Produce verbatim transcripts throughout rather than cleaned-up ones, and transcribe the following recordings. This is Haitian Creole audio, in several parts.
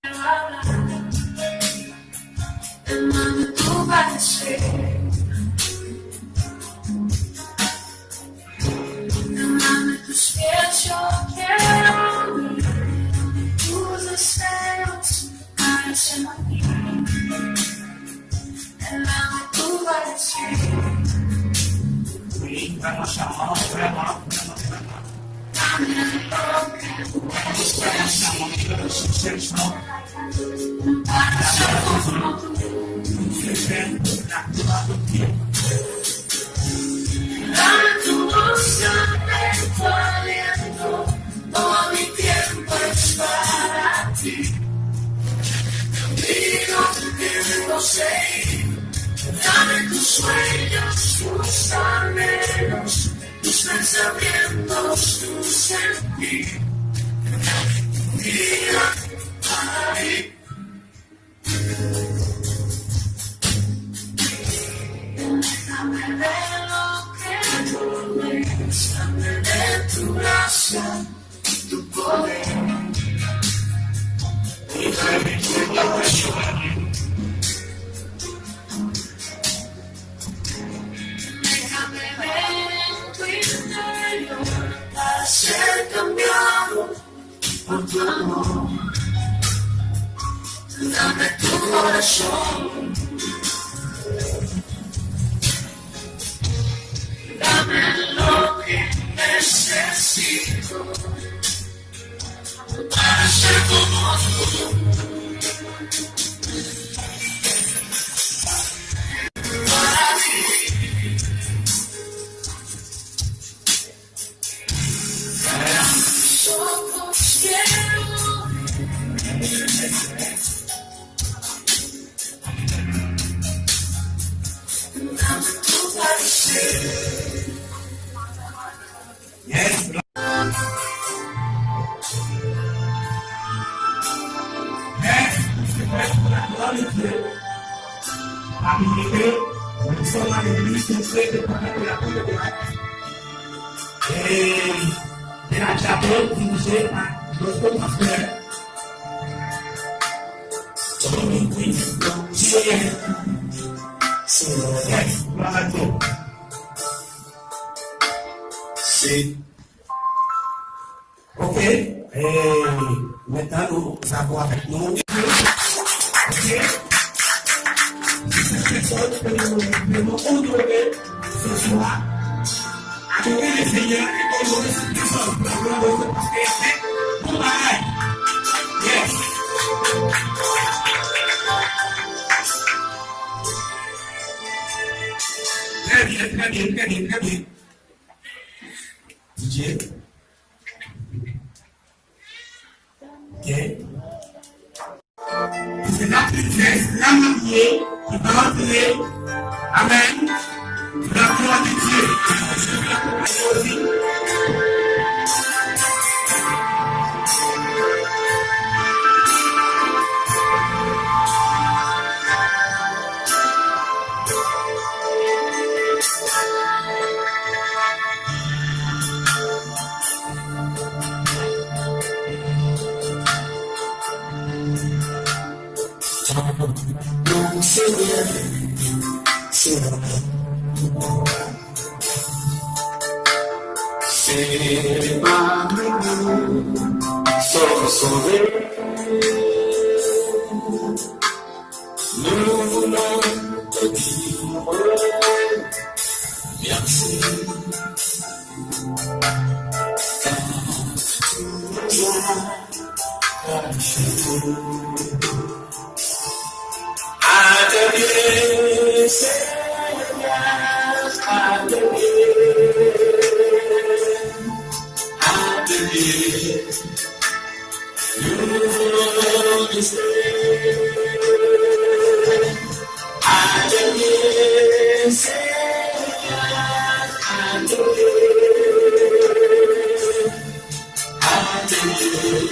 En mano tú vas a ser. En mano tus pies yo quiero ir. Tus deseos parecen mí. En mano tú vas a ser. Wi, vrèman chaman, vrèman, vrèman, vrèman. Dame tus sueños, tus anhelos, tus pensamientos, tu sentir. Mira para mí. Déjame ver lo que tú ves, dame de tu gracia, tu poder. Déjame ver en tu interior para ser cambiado por tu amor. Dame tu corazón. Dame lo que necesito para ser como tú. Yes. Yes. Papi Pepe, nou sòm a legliz, nou swete pou nou la pou nou. E de la chapelle dirigée par notre pasteur Dominique Pierre. Yes, gloire à Dieu. C'est Ok, e mentnan nou sa pou avèk nou. Ok. Sèt pèsòn ke nou vle nou onore se swa adore le Seigneur e onore sèt pèsòn. Pou la glwa de Dieu, paske y ap fè bon bagay. Yes. Trè byen, trè byen, trè byen, trè byen. D J. Ok. Se la princesse, la mariée, qui va entrer. Amen. Sou la glwa de Dye. Jezi akonpaye w osi. Senyè, se pa nou sòm sove. Nou voulon te di mèsi. Adore, Senyè, adore, adore. Nou voulon reste. Adore, Senyè, adore, adore.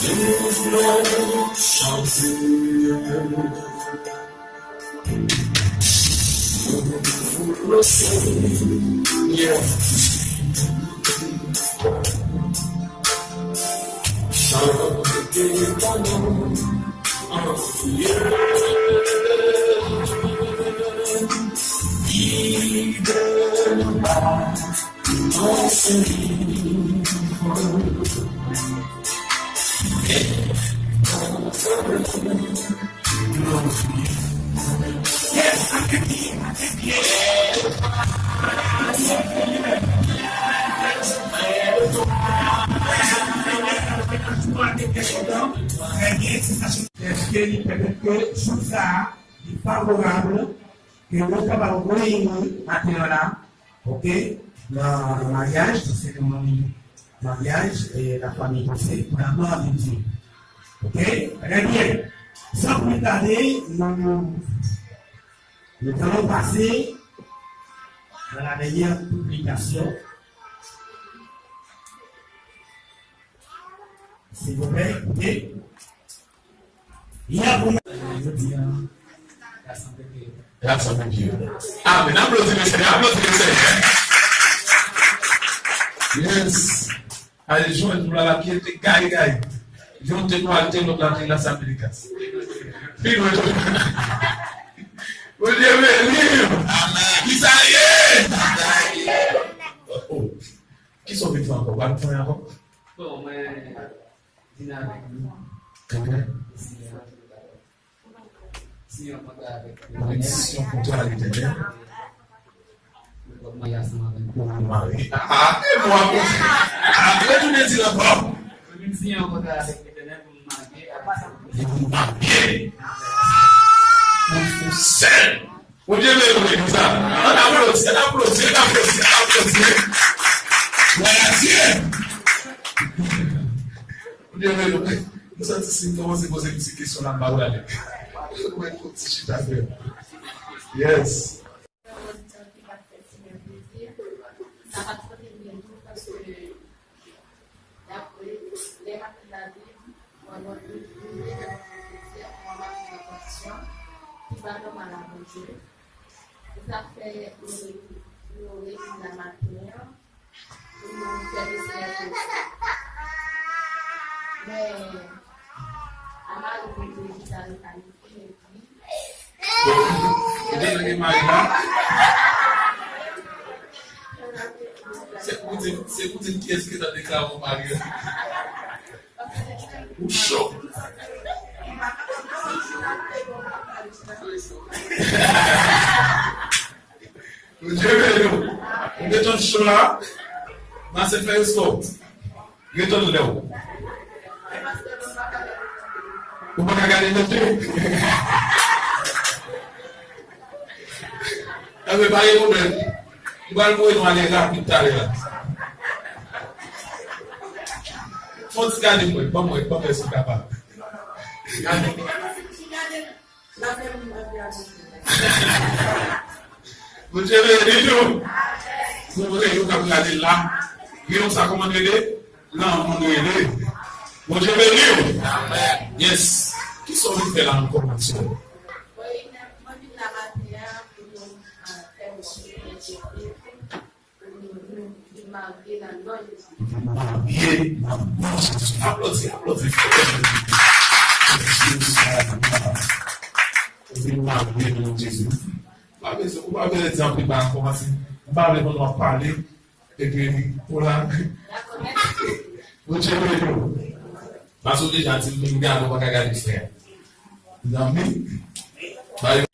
Nou voulon chante. Chante. Èske li pèmèt ke jou sa a, li favorab ke nou kapab reyini maten an la, oke, nan maryaj, nan seremoni maryaj, e la famille Posse, pou la gloire de Dieu. Oke? Trè byen. San plis tade, nou, nou pral pase nan la dènyè piblikasyon. Silvouplè, oke. Jodi a, Rasanble Pye. Rasanble Pye. Amen. Aplodi mesye, aplodi mesye. Yes. Ale jwenn nou la, la pye te gay gay. Yon te nwa, te lòt la te Las Americas. Pi lwen. Bondye beni w. Amen. Ki sa ye? Oh, oh. Ki sa w vin fè ankò? Ou pa vin fè ankò? Bon, mwen vin avèk nou. Amen. Siyen yon kontra avèk Letènèl. Mwen siyen yon kontra avèk Letènèl. Mwen pòt marye ansanm avèk nou. Mwen marye. Ah, ah, e mwa konsa. Ah, retounen di l ankò. Mwen siyen yon kontra avèk Letènèl pou m marye avèk Sèl. Pou m marye. Pou m fè Sèl. Bondye beni w legliz la. Ann aplodi, ann aplodi, ann aplodi, ann aplodi. Glwa a Dye. Bondye beni w. Mwen santi si m kòmanse poze m ti kesyon la, m pa prale. Mwen fè yon ti chita frè. Yes. Sa pa t kote byen tou, paske dapre lè m ap viv lavi m, mwen mwen vin vin nan yon kretyen, mwen ap viv nan kondisyon ki pa nòmal a Bondye. E sa fè nou, nou reyini la maten an, pou nou fè Leseyè plen. Men, a mari mwen te chita nan kay li, epi Ou te lage mari la? Se pou di, se pou di kiyès ki ta deklare w mari a. Ou cho. Bondye beni w. Ou gentan cho la? Pase fè espò. Gentan lè w. Ou pa ka gade mesye? Enben, pa gen pwoblèm. M pral voye nou ale rapid talè la. Fè yon ti gade mwen, ban mwen, ban mwen si w kapab. Gade. Bondye beni nou. Pou vrè, yo k ap gade la. Gen yon sa kòman n rele? Nan moun rele. Bondye beni w. Yes. Kisa w vin fè la ankò, ma sè? Mwen vin la maten an pou nou, ah, fè yon ti Vin marye nan non Jezi. Vin marye nan non Jezi. Aplodi, aplodi. Vin marye nan non Jezi. Ou pa bezwen, ou pa bezwen di anpil bagay ankò, paske m pa vle pandan w ap pale, epi pou la. Dakò, mèsi. Bondye beni w. Paske w deja di m, m gade, w pa ka gade frè. Zanmi. Ba yo.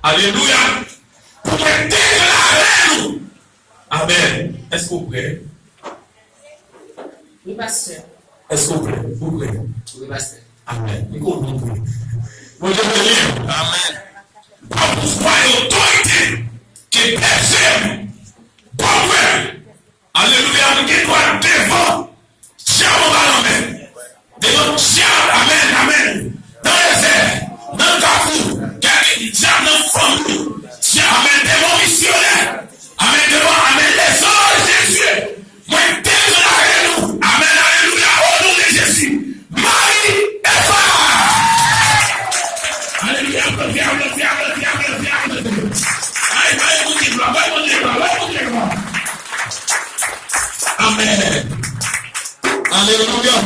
Alelouya. Pou mwen deklare nou. Amèn. Èske w prè? Wi, pastè. Èske w prè? Ou prè? Wi, pastè. Amèn. M konnen w prè. Bondye beni w. Amèn. Pa pouvwa e otorite ki peze m. Bon, prè. Alelouya, nou gen dwa devan dyaman anba lanmè. Devan dyab, amèn, amèn. Nan dezè, nan kafou, gade dyab nan fanmi. Dyab, amèn, demon misyonè. Amèn, demon, amèn, lezanj de Dye. Mwen deklare nou, amèn, alelouya, o non de Jezi. Mari Eva! Alelouya, glòri a Bondye, glòri a Bondye, glòri a Bondye. Ay, bay Bondye glwa, bay Bondye glwa, bay Bondye glwa. Amèn. Alelouya.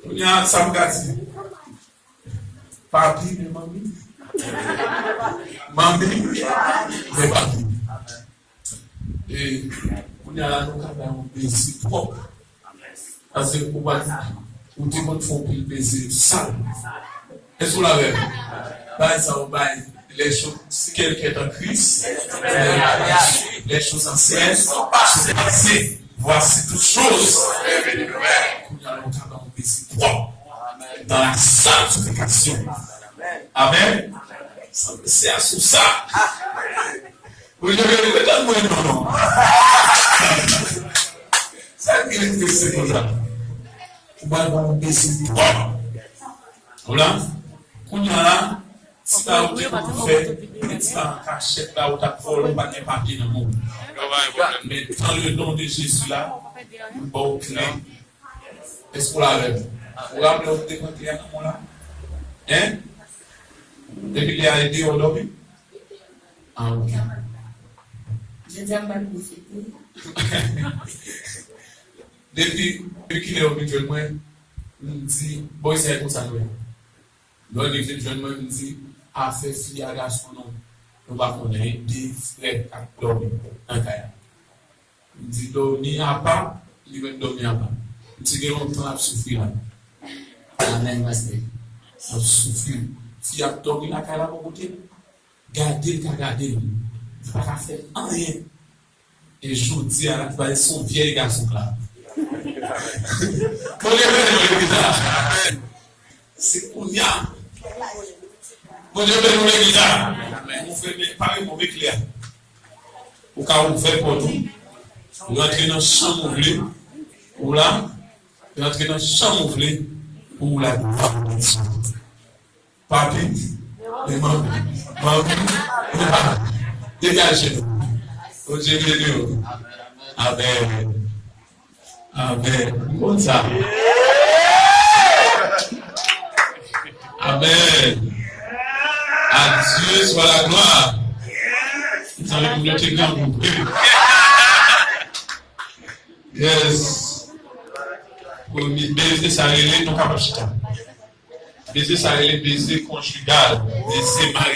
Kounye a, sa m ka di? Papi, men manmi. Manmi, men papi. E kounye a la, nou ka bay yon beze pwòp. Paske ou pa, ou te konn fè yon pil beze sal. Èske w la avè m? Bay sa ou bay. Les choses, si quelqu'un est en Christ, les choses anciennes sont passées. Voici toutes choses. Kounye a la, nou ka bay yon beze pwòp. Dans la sanctification. Amèn. Sa se asou sa. Ou te vle retann mwen non, non. Sa ki enterese konsa? Ou pral pran yon beze pwòp. Ou la? Kounye a la, ti pa ou te konn fè, men ti pa an kachèt la, ou t ap vòlè, ou pa t gen papye nan men w. Men dans le nom de Jésus la, m ba w kle. Èske w la avè m? Ou raple w te pran kle a nan men w la? Hein? Depi lè a, li deyò dòmi? Ah, ok. Jodi a m pa pwofite. Depi, depi kilè yo vin jwenn mwen, m di, bon, sa e konsa nou ye. Lè yo vin jwenn mwen, m di, afè fi a gason non, nou pa konnen, de frè k ap dòmi nan kay la. M di dòmi apa, li menm dòmi apa. M di gen lontan l ap soufri la. Amèn, pastè. L ap soufri. Fi a ap dòmi lakay la bò kote l. Gade l ka gade l. Li pa ka fè anyen. E jodi a, la, li pale se yon vyèy gason k la. Bondye beni nou legliz la. Se kounye a. Bondye beni nou legliz la. Ou fè men, pare pou m eklè. Ou ka ouvè pòt ou. Rantre nan chanm ou vle. Ou la. Rantre nan chanm ou vle. Ou la. Papi, e manmi, manmi, e papi. Degaje nou. Bondye beni w. Amèn. Amèn. M konn sa. Amèn. À Dieu soit la gloire. Sa vle di nou te grangou vre. Yes. Premye beze sa rele, nou kapab chita. Beze sa rele beze konjigal, beze mari.